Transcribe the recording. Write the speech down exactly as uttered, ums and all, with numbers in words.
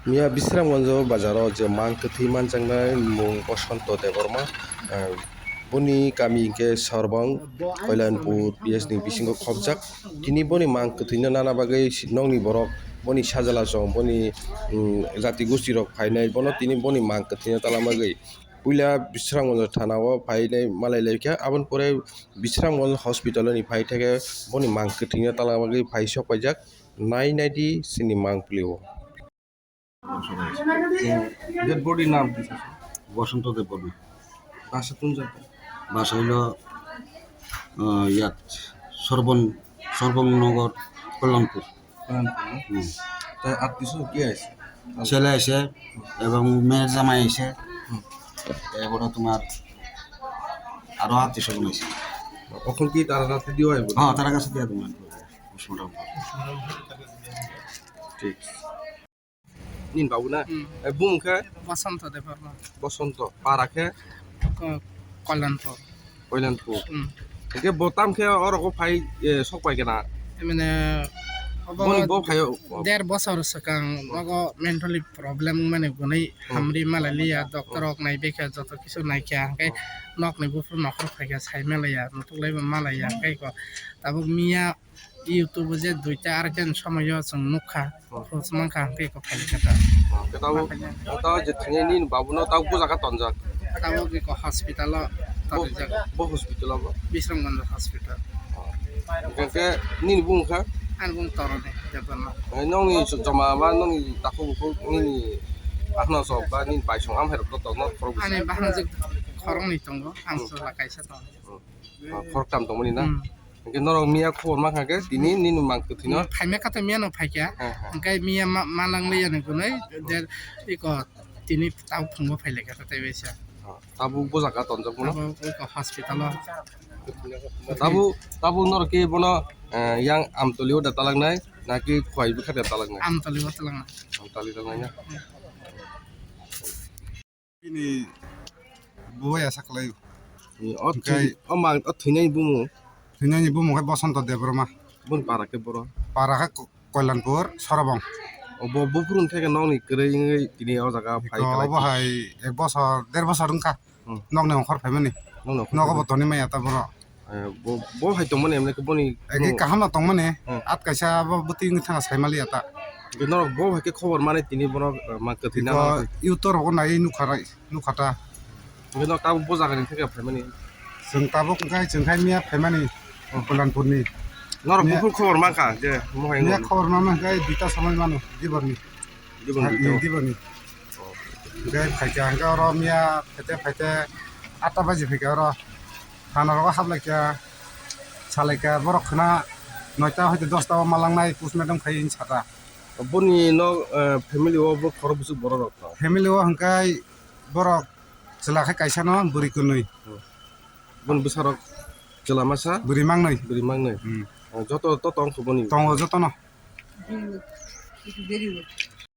Miya Bisramganj bazaro je mang kwthwi manjaknai mung Bosonto Debbarma, eh, boni kami hinkhe Sorbong, Koilanpur P S ni bisingo khopjak. Tini boni mang kwthwino nana bagwi si-, nokni borok, boni sajla chong, boni, mm, jati gosti rok phainai, bono tini boni mang kwthwino tala bagwi puila Bisramganj thana o phainai malai laikha, aboni pore Bisramganj hospital ni phai theke boni mang kwthwino tala bagwi phai sok paijak, nai nai di chini mang pili o. Dead body নাম কি? বসন্ত দেববর্মা। বাসা কোন জায়গায়? বাসা হইল, আহ, ইয়াত সর্বন, সর্বনগর কল্যাণপুর। কল্যাণপুর, না? হুম। তাই আত্মীয় স্বজন কে আছে? ছেলে আছে এবং মেয়ের জামাই আছে। হুম। এরপরে তোমার আরো আত্মীয় স্বজন আছে। এখন কি তারা রাতে দিয়ে হয়? হ্যাঁ, তারা কাছে দিয়ে তোমার। ঠিক আছে। Nini babu na? Hmm. Eh, bumung khe? Bosonto Debbarma. Bosonto. Para khe? Ko-, Kalyanpur. Kalyanpur. Hmm. Hingke bo tam khe oro ko phai, eh, sok pai kena? Mane, obo boni bo phai o? Der bosor swkang, hmm, nogo mentally problem mane gunui, hmm, hamri malai liya, doctor, hmm, rok nai bekha, joto kisu nai kha, hingke, hmm, nokni buphuru nokhor phai kha, sai malaiya, nutuk lai bo malaiya, hingke ko tabuk miya YouTube o je duita arjan somoyo chwng nukha, oh, post mankha, hwnkhe eko phaikha ta. Oh, khe tabuk, ma khaina, tabuk je thwngwi nini babuno tabuk bujaka tonjak? Tabuk eko hospital o bo, tonjak. Bo hospital o bo? Bisramganj hospital. Oh. Hwnkhe nini bumung kha? Ani bumung Toroni Debbarma. Eh, nokni joma ba nokni takhuk bukhuk nini bahno sok ba nini baisong amhairok to tongo khorok bwswk? Ani bahno je khoroknwi tongo, ang, hmm, chwla kaisa tongo. Hmm. Ah, khoroktham tongmani na? Hmm. Hingke norok miya khobor mankha khe tini nini mang kwthwino? Hmm, phaima kha to miya no phaikha. Ha, ha. Hingke miya ma-, manang liya ni gunui, hmm, der iko tini tau phungo phailaikha to tei waisa. Ah, tabuk bujaka tonjak bono? Tabuk iko hospital o. Tabuk, tabuk norok khe bono, eh, yang Amtoli o da talaknai, naki Khowai bwkha da talaknai? Amtoli o talaknai. Amtoli talaknai na? Hmm. Bini bubai asa khlai. O thwi-, o mang, o thwinani bumung? Thwinani bumung khe Bosonto Debbarma. Boni para khe boro? Para khe Ko-, Koilanpur, Sorobong. O bo, buphuru theke nokni kwrwi wngwi tini o jaga phai khlai. Bo hai ek bosor, der bosor wngkha. Hmm. Nokni ongkhor phaimani. Nokni ongkhor phaimani. Nogo bo tonwi maya ta bono. Eh, bo, bo hai tongmani emne khe boni. Agi kaham no tongmani. Hmm. At kaisa bo bwtwi wngwi thangna sai maliya ta. Hingke norok bo hai khe khobor mani tini bono, eh, mang kwthwi nang. YouTube rogo naiwi nukha rai, nukha ta. Hingke norok tabuk bo jaga ni theke phaimani? Chwng tabuk wngkha, chwng khai miya phaimani, hmm, Koilanpur ni. Norok miya buphuru khobor mankha je mohai miya wngmani? Khobor mano hingke duita somoi mano, dibar ni. Dibar ni. Dibar ni. Hingke phaikha hingke oro miya phaite phaite atta baji phaikha oro. Thana rogo haplaikha, salaikha, borok khna noita hoite dosta o malangnai postmortem khai hwn sata. Boni no, eh, family o bo khorok bwswk borok rok no? Family o hwnkhe borok chwla khe kaisa no, bwrwi kwnwi. Hmm. Boni bwsarok chwla masa? Bwrwi mangnwi. Bwrwi mangnwi. Hmm. Eh, joto to tong kho boni? Tongo joto no.